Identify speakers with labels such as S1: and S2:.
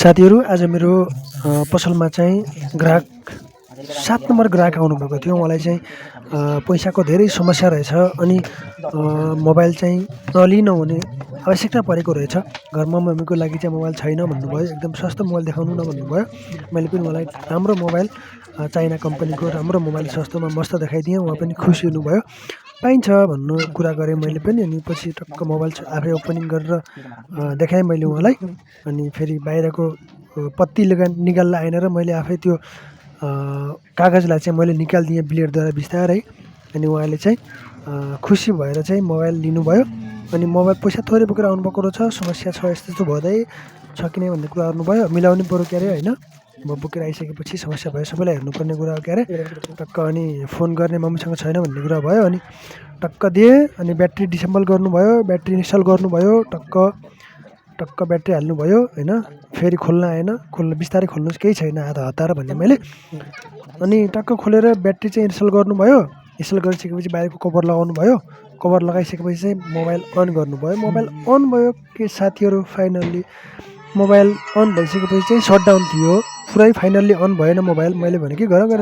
S1: साथीहरू आज मेरो पसलमा चाहिँ ग्राहक 7 नम्बर ग्राहक आउनुभएको थियो। उहाँलाई चाहिँ पैसाको धेरै समस्या रहेछ अनि मोबाइल चाहिँ नलिई नहुने आवश्यकता परेको रहेछ। घरमा मम्मीको लागि चाहिँ मोबाइल छैन भन्नुभयो, एकदम सस्तो मोबाइल देखाउनु न भन्नुभयो। मैले पनि उहाँलाई राम्रो मोबाइल चाइना कम्पनीको राम्रो मोबाइल सस्तोमा मस्त देखाइदिएँ। उहाँ पनि खुसी हुनुभयो। पाइन्छ भन्नु कुरा गरेँ मैले पनि, अनि पछि टक्क मोबाइल आफै ओपनिङ गरेर देखाएँ मैले उहाँलाई। अनि फेरि बाहिरको पत्ती निकाल्न आएन र मैले आफै त्यो कागजलाई चाहिँ मैले निकालिदिएँ ब्लेडद्वारा बिस्तारै। अनि उहाँले चाहिँ खुसी भएर चाहिँ मोबाइल लिनुभयो। अनि मोबाइल पैसा थोरै बोकेर आउनुभएको रहेछ, समस्या छ यस्तो भँदै छ कि नै भन्ने कुरा गर्नुभयो। मिलाउनु पऱ्यो के अरे होइन, अब बोकेर आइसकेपछि समस्या भयो, सबैलाई हेर्नुपर्ने कुरा हो के अरे। टक्क अनि फोन गर्ने मम्मीसँग छैन भन्ने कुरा भयो। अनि टक्क दिएँ। अनि ब्याट्री डिसेम्बल गर्नुभयो, ब्याट्री इन्स्टल गर्नुभयो, टक्क ब्याट्री हाल्नुभयो होइन। फेरि खोल्न आएन, बिस्तारै खोल्नुहोस् केही छैन आधा हतार भने मैले। अनि टक्क खोलेर ब्याट्री चाहिँ इन्स्टल गर्नुभयो। इन्स्टल गरिसकेपछि बाहिरको कभर लगाउनु भयो। कभर लगाइसकेपछि चाहिँ मोबाइल अन गर्नुभयो। मोबाइल अन भयो के साथीहरू, फाइनल्ली मोबाइल अन भइसकेपछि चाहिँ सटडाउन थियो पुरै। फाइनल्ली अन भएन मोबाइल। मैले भने कि घर गएर